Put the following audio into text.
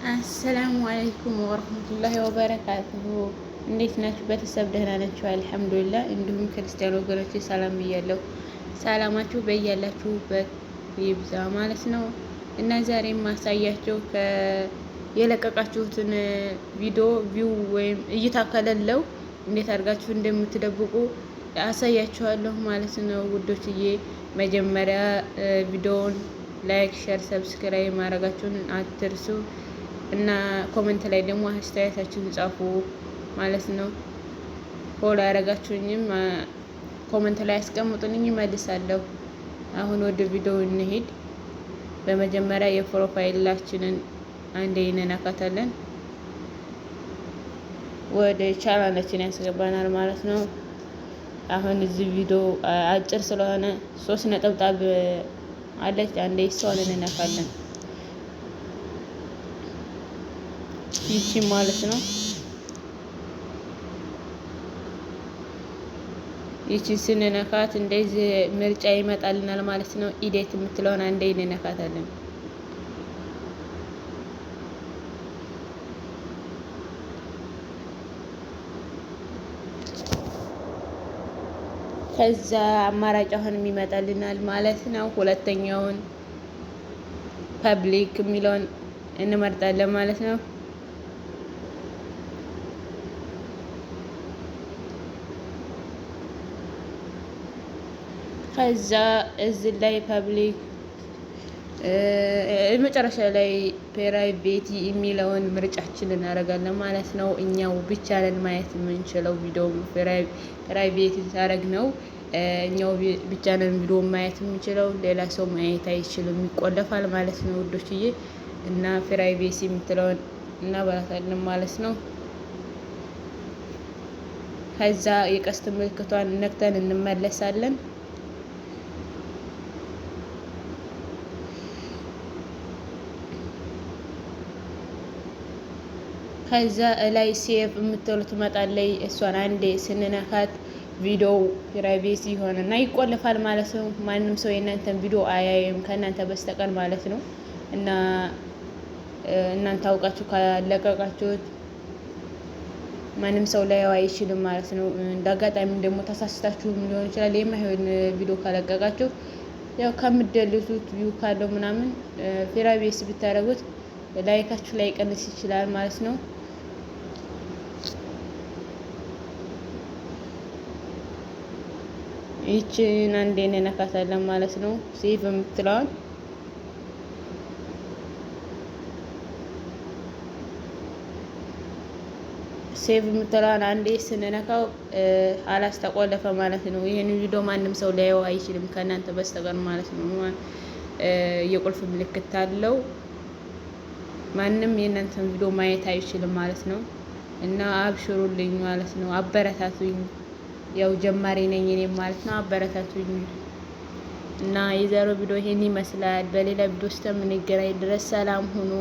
السلام عليكم ورحمة الله وبركاته። እንዴት ናችሁ ቤተሰብ? ደህና ናችሁ? الحمد لله። እንዲሁም ክርስቲያን ወገኖች ሰላም ብያለሁ። ሰላማችሁ በያላችሁበት ይብዛ ማለት ነው። እና ዛሬ የማሳያችሁ የለቀቃችሁትን ቪዲዮ view ወይም እይታ ከሌለው እንዴት አድርጋችሁ እንደምትደብቁ አሳያችኋለሁ ማለት ነው ውዶችዬ። መጀመሪያ ቪዲዮውን like፣ share፣ subscribe ማድረጋችሁን አትርሱ እና comment ላይ ደግሞ አስተያየታችሁን ጻፉ ማለት ነው። Follow ያደረጋችሁኝም comment ላይ አስቀምጡልኝ እመልሳለሁ። አሁን ወደ ቪዲዮ እንሂድ። በመጀመሪያ የ profile ኣችንን አንዴ እንነካታለን። ወደ ቻናላችን ያስገባናል ማለት ነው። አሁን እዚህ ቪዲዮ አጭር ስለሆነ ሶስት ነጠብጣብ አለች። አንዴ እሷን እንነካለን። ይቺ ማለት ነው። ይቺ ስንነካት እንደዚህ ምርጫ ይመጣልናል ማለት ነው። Edit የምትለውን አንዴ እንነካታለን። ከዛ አማራጭ አሁንም ይመጣልናል ማለት ነው። ሁለተኛውን public የሚለውን እንመርጣለን ማለት ነው። ከዛ እዚህ ላይ public መጨረሻ ላይ private የሚለውን ምርጫችን እናደርጋለን ማለት ነው። እኛው ብቻ ነን ማየት የምንችለው ቪዲዮ private ሳረግ ነው። እኛው ብቻ ነን ቪዲዮ ማየት የምንችለው፣ ሌላ ሰው ማየት አይችልም፣ ይቆለፋል ማለት ነው ውዶችዬ። እና privacy የምትለውን እናበራታለን ማለት ነው። ከዛ የቀስት ምልክቷን ነክተን እንመለሳለን። ከዛ ላይ save የምትሉ ትመጣለች። እሷን አንዴ ስንነካት ቪዲዮ privacy ይሆንና ይቆልፋል ማለት ነው። ማንም ሰው የእናንተን ቪዲዮ አያይም ከእናንተ በስተቀር ማለት ነው። እና እናንተ አውቃችሁ ካለቀቃችሁት ማንም ሰው ላየው አይችልም ማለት ነው። እንደ አጋጣሚ ደግሞ ተሳስታችሁም ሊሆን ይችላል። የማይሆን ቪዲዮ ካለቀቃችሁ ያው ከምደልቱት view ካለው ምናምን privacy ብታደርጉት like ኣችሁ ላይ ቀንስ ይችላል ማለት ነው። ይችን አንዴ እንነካታለን ማለት ነው። Save የምትለዋን save የምትለዋን አንዴ ስንነካው አላስ ተቆለፈ ማለት ነው። ይህን ቪዲዮ ማንም ሰው ሊያየው አይችልም ከእናንተ በስተቀር ማለት ነው። የቁልፍ ምልክት አለው። ማንም የእናንተን ቪዲዮ ማየት አይችልም ማለት ነው። እና አብሽሩልኝ ማለት ነው። አበረታቱኝ። ያው ጀማሪ ነኝ እኔም ማለት ነው። አበረታቱኝ። እና የዛሬው ቪዲዮ ይሄን ይመስላል። በሌላ ቪዲዮ እስከምንገናኝ ድረስ ሰላም ሁኑ።